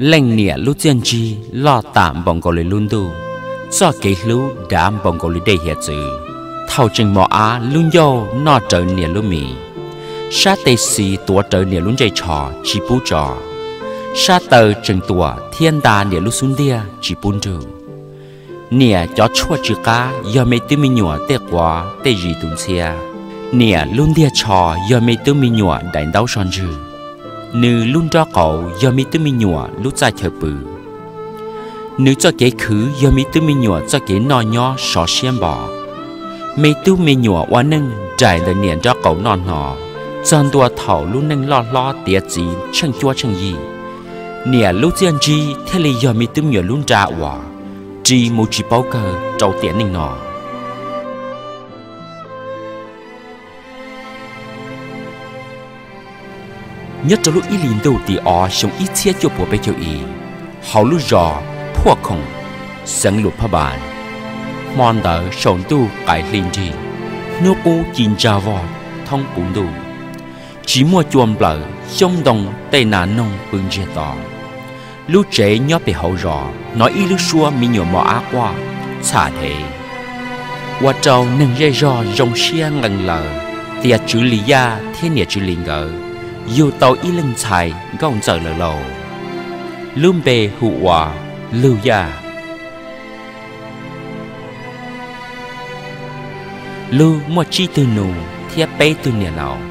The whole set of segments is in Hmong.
Leej niam lub txiaj ntsig loj tam npaum nkaus li lub ntuj, txoj kev hlub dav npaum nkaus li dej hiav txwv. Thaum tseem mos av lub ncauj noj rawv niam lub mis, sab tes xis tuav rawv niam lub ntsej tsho tsis pub tso, sab taw tseem tuam thiab nta niam lub xub ntiag tsis pub nrug. Niam cov tshuaj tsw qab yog me tub me nyuam tej quav tej zis tus ntxhiab. Niam lub ntiag tsho yog me tub me nyuam daim ntaub so ntswg. Nws lub nrob qaum yog me tub me nyuam lub txaj chaw pw. Nws txoj kev khwv yog me tub me nyuam txoj kev noj nyob sov siab npo. Me tub me nyuam ua neej nraim ntawm niam nrob qaum noj hno, txog ntua thaum lub neej loj hlob tiav txiv tsheej cuab tsheej yig. Niam lub txiaj ntsig thiaj li yog me tub me nyuam lub nra uas ris mus tsis paub kawg rau tiam neej no. Nyob rau lub ib hlis ntuj tim ob xyoo ib txhiab cuaj puas peb caug ib, hauv lub zos Phuaj Khoom, xeev Luam Phaj Npas, hmo ntawd saum ntuj qais hli nrig, hnub qub ci ntsa vog thoob puv ntuj, tsis muaj cua nplawm, xyoob ntoo tej nas noog pw ntsiag to. Lub tsev nyob pem hauv zos hnov ib lub suab me nyuam mos ab quaj txham dhev, ua rau neeg zej zog zoo siab nqee lawm tias Tswv Lis Yaj thiab niam Tswv Lis nkawd yug tau ib leej ntxhais nkauj ntxawm lawm lauj. Lub npe hu ua Lug Yaj. Lug muaj tsib tug nus thiab peb tug niam laus.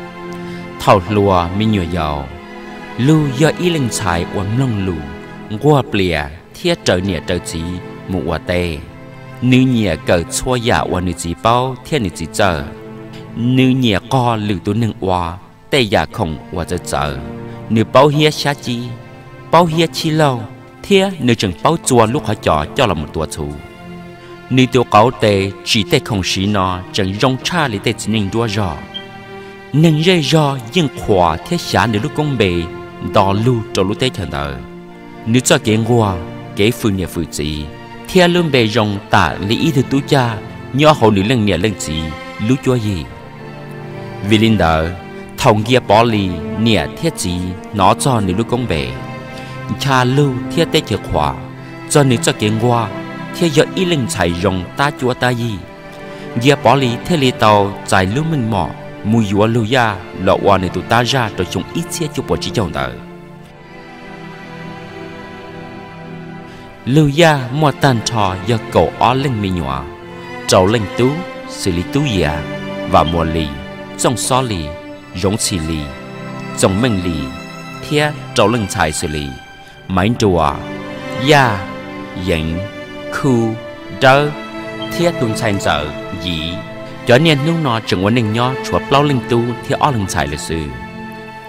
Thaum hluas me nyuam yaus, Lug yog ib leej ntxhais uas mloog lus, nquag plias thiab raws niam raws txiv mus ua teb. Nws nyiam kawm txhua yam uas nws txiv paub thiab nws txiv txawj. Nws nyiam qog lwm tus neeg ua tej yam khoom uas txawv txawv. Nws paub hiab xyab cib, paub hiab chib laug, thiab nws tseem paub txua lub qhov cos coj los mus tua txhuv. Nws tus qauv tes tsim tej khoom siv no tseem zoo tshaj li tej txiv neej nruab zog. Neeg zej zog yeej qhuas thiab xyav nws lub koob npe nto lug rau lub teb chaws ntawd. Nws txoj kev nquag, kev fwm niam fwm txiv, thiab lub npe zoo tam li ib tug tub cag nyob hauv nws leej niam leej txiv lub cuab yig. Vim li ntawd, thaum Nkias Pov Lis niam thiab txiv hnov txog nws lub koob npe, ncha lug thiab teb chaws qhuas txog nws txoj kev nquag thiab yog ib leej ntxhais zoo tab cuab tab yig, Nkias Pov Lis thiaj li tau txais lub meej mom mus yuav Lug Yaj los ua nws tus tab zaj rau xyoo ib txhiab cuaj puas tsib caug ntawd. Lug Yaj muaj tag nrho yog kaum ob leej me nyuam, rau leej tub xws li Tub Yias, Vam Muas Lis, Txooj Xob Lis, Zoov Txhis Lis, Txoom Meej Lis, thiab rau leej ntxhais xws li Maiv Nruas, Yaj, Yeev, Khu, Dawb, thiab tus ntxhais ntxawm Yiv. Cov niaj hnub no tseem ua neej nyob tshuav plaub leej tub thiab ob leeg ntxhais lawm xwb.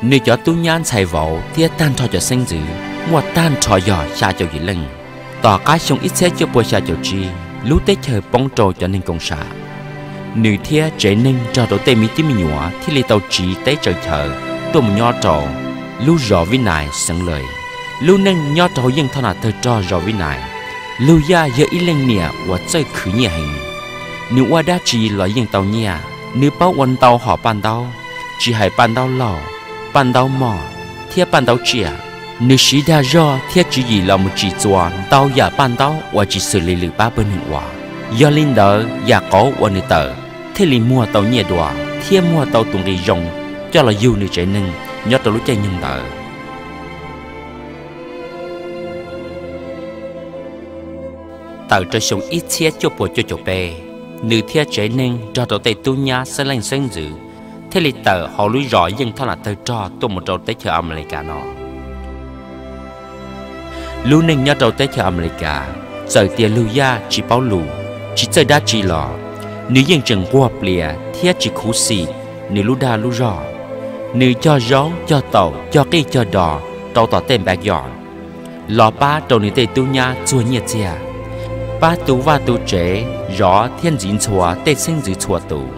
Nws cov tub nyab ntxhais vauv thiab tag nrho cov xeeb ntxwv muaj tag nrho yog xya caum yim leej. Tom qab xyoo ib txhiab cuaj puas xya caum tsib, lub teb chaws poob rau cov neeg koom sam, nws thiab tsev neeg nrog rau tej me tub me nyuam thiaj li tau tsiv teb tsaws chaw tuaj mus nyob rau lub zos Vib Nais xeev Lawm. Lub neej nyob rau hauv yeej thoj nam tawg rog zos Vib Nais, Lug Yaj yog ib leej niam uas txawj khwv nyiaj heev. Nws ua dab tsi los yeej tau nyiaj. Nws paub ua ntau hom paj ntaub, tsis hais paj ntaub laug, paj ntaub moj, thiab paj ntaub tsiaj. Nws siv dag zog thiab tswv yim los mus tsim txuas ntau yam paj ntaub uas tsis xws li lwm pab pawg neeg ua. Yog li ntawd yam qauv uas nws tawm thiaj li muag tau nyiaj dua thiab muag tau tus nqi zoo coj los yug nws tsev neeg nyob rau lub caij nyoog ntawd. Tawm rau xyoo ib txhiab cuaj puas cuaj caum peb, nws thiab tsev neeg nrog rau tej tub nyab xeeb leej xeeb ntxwv thiaj li tawm hauv lub zos yeej thoj nam tawg rog tuaj mus rau teb chaws Amelikas no. Lub neej nyob rau teb chaws Amelikas, txawm tias Lug Yaj tsis paub lus, tsis txawj dab tsi los, nws yeej tseem nquag plias thiab tsis khuv xim nws lub dag lub zog. Nws cog zaub cog taum cog qij cog dos rau tom tej backyard, los pab rau nws tej tub nyab txuag nyiaj txiag, pab tu vaj tu tsev, zov thiab ntxiv ntxhua tej xeeb ntxwv txhua tus,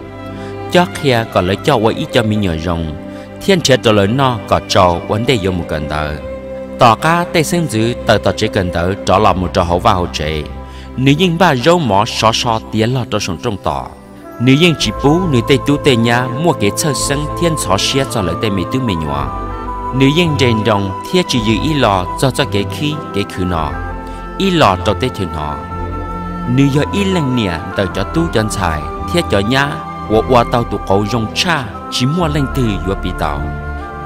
cob qhia kom lawv coj ua ib co me nyuam zoo, thiab nrhiav rau lawv noj kom tsau ua ntej yuav mus kawm ntawv. Tom qab tej xeeb ntxwv tawm tom tsev kawm ntawv rov los mus rau hauv vaj hauv tsev, nws yeej npaj zaub mov sov so tiav log rau saum rooj tos. Nws yeej tsis pub nws tej tub tej nyab muaj kev txhawj xeeb thiab ntxhov siab txog lawv tej me tub me nyuam. Nws yeej nres nroos thiab tsis yws ib los txog txoj kev khib kev khwv no, ib los rau teb chaws hnov. Nws yog ib leej niam ntawm cov tub cov ntxhais thiab cov nyab uas ua tau tus qauv zoo tshaj tsis muaj leej twg yuav piv tau.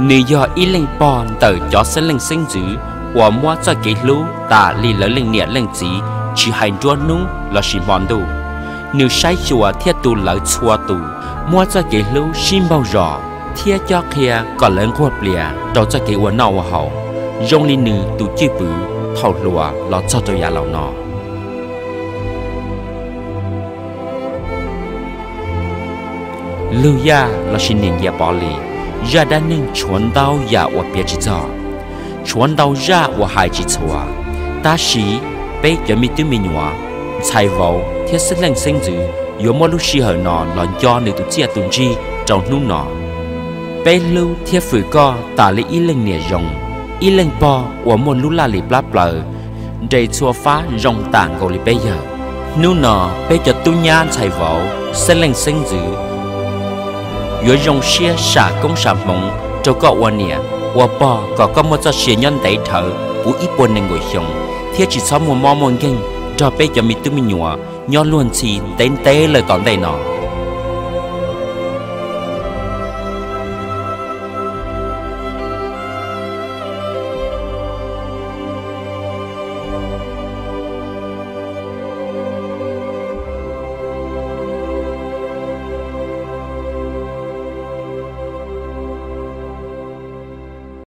Nws yog ib leej pog ntawm cov xeeb leej xeeb ntxwv uas muab txoj kev hlub tas li lawv leej niam leej txiv tsis hais nruab hnub lossis hmo ntuj. Nws saib xyuas thiab tu lawv txhua tus, muab txoj kev hlub sib npaug zos thiab cob qhia kom lawv nquag plias rau txoj kev ua noj ua haus, zoo li nws tus cwj pwm thaum hluas los txog rau yav laus no. Lug Yaj lossis Niam Nyias Pov Lis, zaj dab neeg tshuav ntau yam uas piav tsis txog, tshuav ntau zaj uas hais tsis txhua. Tab sis peb cov me tub me nyuam, ntxhais vauv thiab xeeb leej xeeb ntxwv yuav muab lub sij hawm no los nco nws tus txiaj tus ntsig rau hnub no. Peb hlub thiab fwm koj tas li ib leej niam zoo, ib leej pog uas muaj lub laj lim plab plaws, nres txhua fab zoo tam nkaus li peb yawg. Hnub no, peb cov tub nyab ntxhais vauv, xeeb leej xeeb ntxwv yuav zoo siab sam koob sam hmoov rau koj ua niam ua pog kom koj muaj txoj sia nyob ntev dhawv puv ib puas nees nkaum xyoo thiab tsis txhob muaj mob muaj nkeeg nrog peb cov me tub me nyuam nyob luag ntxhi ntev ntev lawm tom ntej no.